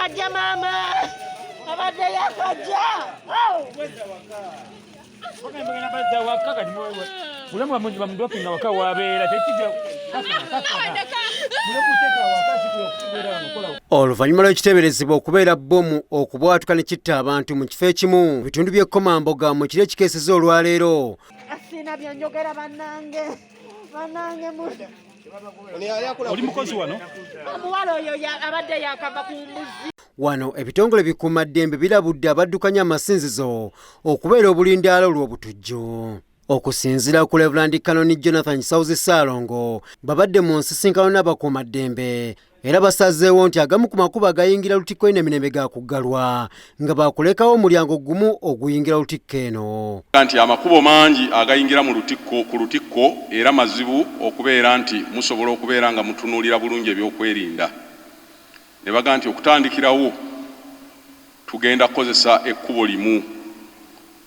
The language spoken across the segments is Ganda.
yakajja maama, abadde yakajja. Oluvannyuma lw'ekiteeberezebwa okubeera bbomu okubwatuka ne kitta abantu mu kifo ekimu mu bitundu by'e Komamboga mu kiro ekikeesezza olwaleero. Sina byenjogera bannange, bannange. Oli mukozi wano? Omuwala oyo abadde yakava ku mbuzi. Wano ebitongole bikuumaddembe birabudde abaddukanya amasinzizo okubeera obulindaala olw'obutujju. Okusinziira ku Reverend Canon Jonathan Sauzi Ssaalongo, babadde mu nsisinkano n'abakuumaddembe era basazeewo nti agamu ku makubo agayingira Lutikko eno emirembe ga kuggalwa nga bakulekawo omulyango gumu oguyingira Lutikko eno. Nti amakubo mangi agayingira mu lutikko ku lutikko era mazibu okubeera nti musobola okubeera nga mutunuulira bulungi ebyokwerinda, ne baga nti okutandikirawo tugenda kukozesa ekkubo limu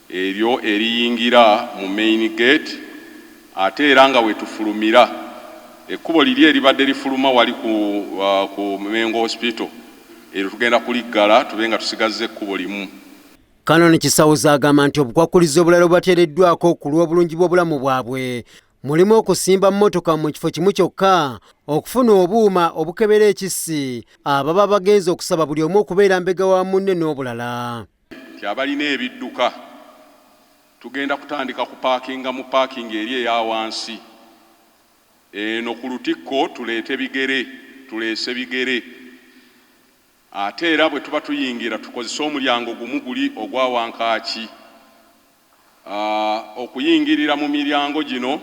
eryo eriyingira mu main gate, ate era nga wetufulumira ekkubo liri eribadde lifuluma wali ku Mengo Hospital, eryo tugenda kuliggala tube nga tusigazza ekkubo limu. Canon Kisawuzi agamba nti obukwakkulizo obulala obubateereddwako ku lw'obulungi bw'obulamu bwabwe mulimu okusimba mmotoka mu kifo kimu kyokka, okufuna obuuma obukebera ekissi ababa bagenze okusaba, buli omu okubeera mbega wa munne n'obulala. Nti abalina ebidduka tugenda kutandika kupaakinga mu paakingi eri eya wansi eno ku lutikko, tuleete bigere, tuleese bigere, ate era bwe tuba tuyingira tukozese omulyango gumu guli ogwa wankaaki. Okuyingirira mu miryango gino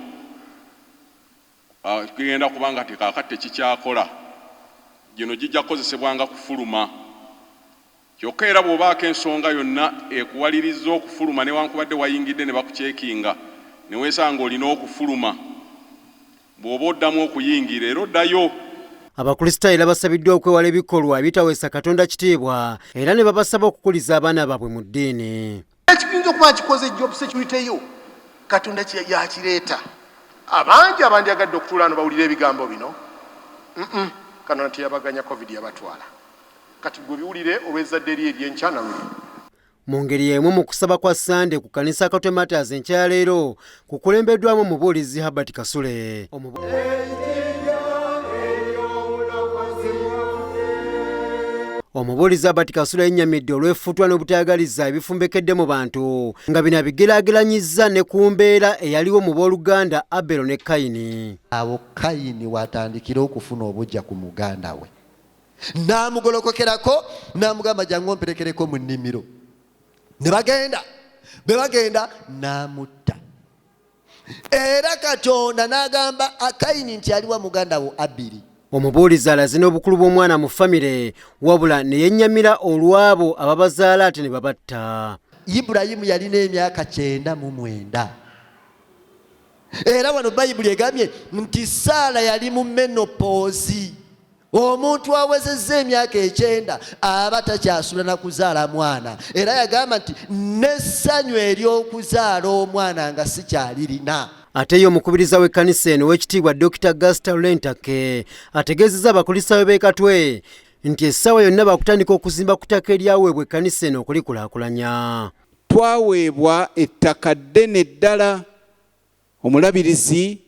tugenda kubanga tekaakati tekikyakola, gino gijja kukozesebwanga kufuluma kyokka. Era bw'obaako ensonga yonna ekuwaliriza okufuluma, newankubadde wayingidde ne bakucekinga ne weesanga olina okufuluma, bw'oba oddamu okuyingira era oddayo. Abakristaayo era basabiddwa okwewala ebikolwa ebitaweesa Katonda kitiibwa era ne babasaba okukuliza abaana baabwe mu ddiini. Ekiyinza okuba kikoze job security yo, Katonda yakireeta. Abangi abandyagadde okutuula ano bawulire ebigambo bino, Katonda teyabaganya, COVID yabatwala. Kati gwe biwulire olw'ezzadde eri eryenkya naluli. Mu ngeri y'emu, mu kusaba kwa Sande ku kanisa Katwe Martyrs enkya ya leero kukulembeddwamu omubuulizi Herbert Kasule. Omubuulizi Herbert Kasule yennyamidde olw'effutwa n'obutayagaliza ebifumbekedde mu bantu, nga bino abigeraageranyizza ne ku mbeera eyaliwo mu booluganda Abelo ne Kayini. Awo Kayini watandikira okufuna obujja ku muganda we, n'amugolokokerako n'amugamba, "Jangu omperekereko mu nnimiro." Ne bagenda, bwe bagenda n'amutta. Era Katonda n'agamba Kayini nti, "Aliwa muganda wo Abiri?" Omubuulizi alaze n'obukulu bw'omwana mu famire, wabula ne yennyamira olw'abo ababazaala ate ne babatta. Ibulayimu yalina emyaka 99, era wano Bayibuli egambye nti Saala yali mu menopause. Omuntu awezezza emyaka 90 aba takyasula na kuzaala mwana. Era yagamba nti, "N'essanyu ery'okuzaala omwana nga sikyalirina." Ate ye omukubiriza w'ekkanisa eno, ow'ekitiibwa Dr Gaster Lentake, ategeezezza abakulisaayo b'e Katwe nti essaawa yonna bakutandika okuzimba ku ttaka eryaweebwa ekkanisa eno okulikulaakulanya. Twaweebwa ettaka ddene ddala, omulabirizi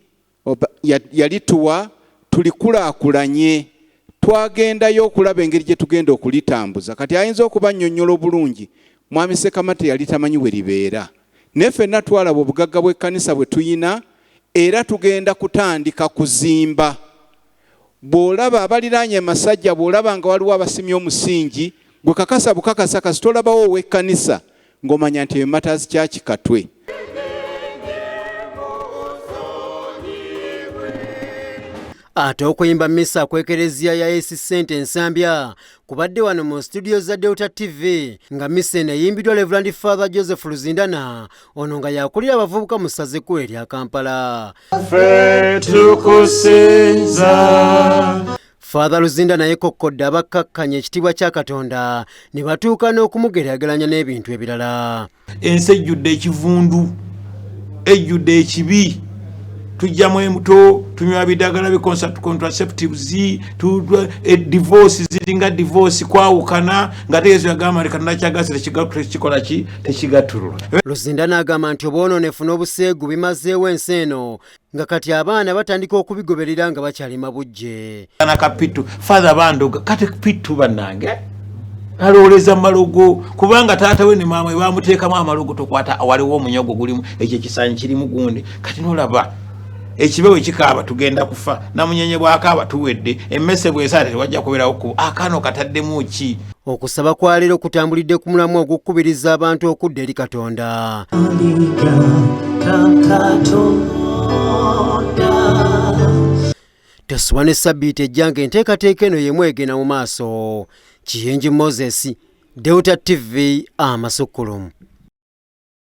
yalituwa tulikulaakulanye. Twagendayo okulaba engeri gye tugenda okulitambuza. Kati ayinza okubannyonnyola obulungi Mwami Sekamate, yali tamanyi we libeera, naye ffenna twalaba obugagga bw'ekkanisa bwe tuyina, era tugenda kutandika kuzimba. Bw'olaba abaliraanye emasajja, bw'olaba nga waliwo abasimye omusingi, gwe kakasa bukakasa kasita olabawo ow'ekkanisa ng'omanya nti eyo Martyrs Church Katwe. Ate okuyimba misa kw'ekereziya ya Esi Sente Ensambya kubadde wano mu situdiyo za Delta TV, nga misa eno eyimbiddwa Reverend Father Joseph Luzindana, ono nga yakulira abavubuka mu ssaza ekkulu erya Kampala. Ffe tukusinza. Father Luzinda naye kokkodde abakkakkanya ekitiibwa kya Katonda ne batuuka n'okumugeraageranya n'ebintu ebirala. Ensi ejjudde ekivundu, ejjudde ekibi. Tujjamu embuto, tunywa bidagala bi contraceptives, divorce ziringa divorce, kwawukana, nga te Yesu yagamba nti Katonda kyagasse tekikola ki, tekigattulula. Luzinda n'agamba nti obwononefu n'obuseegu bimazeewo ensi eno, nga kati abaana batandika okubigoberera nga bakyali mabujje. Naka pitu father bandoga kati pitu bannange alowooleza mu malogo, kubanga taata we ne maama we bamuteekamu amalogo. Tokwata, waliwo omunyogo gulimu, ekyo ekisaanyi kirimu gundi. Kati nolaba ekibe bwe kikaaba tugenda kufa, namunyenye bwakaaba tuwedde, emmese bwesaate tewajja kubeerawo kkubo. Akaana okataddemu ki? Okusaba kwa leero kutambulidde ku mulamwa ogw'okukubiriza abantu okudda eri Katonda. Tosuba ne ssabbiiti ejja ng'enteekateeka eno y'emu egenda mu maaso. Kiyenje Moses, Delta TV, amasukkulumu.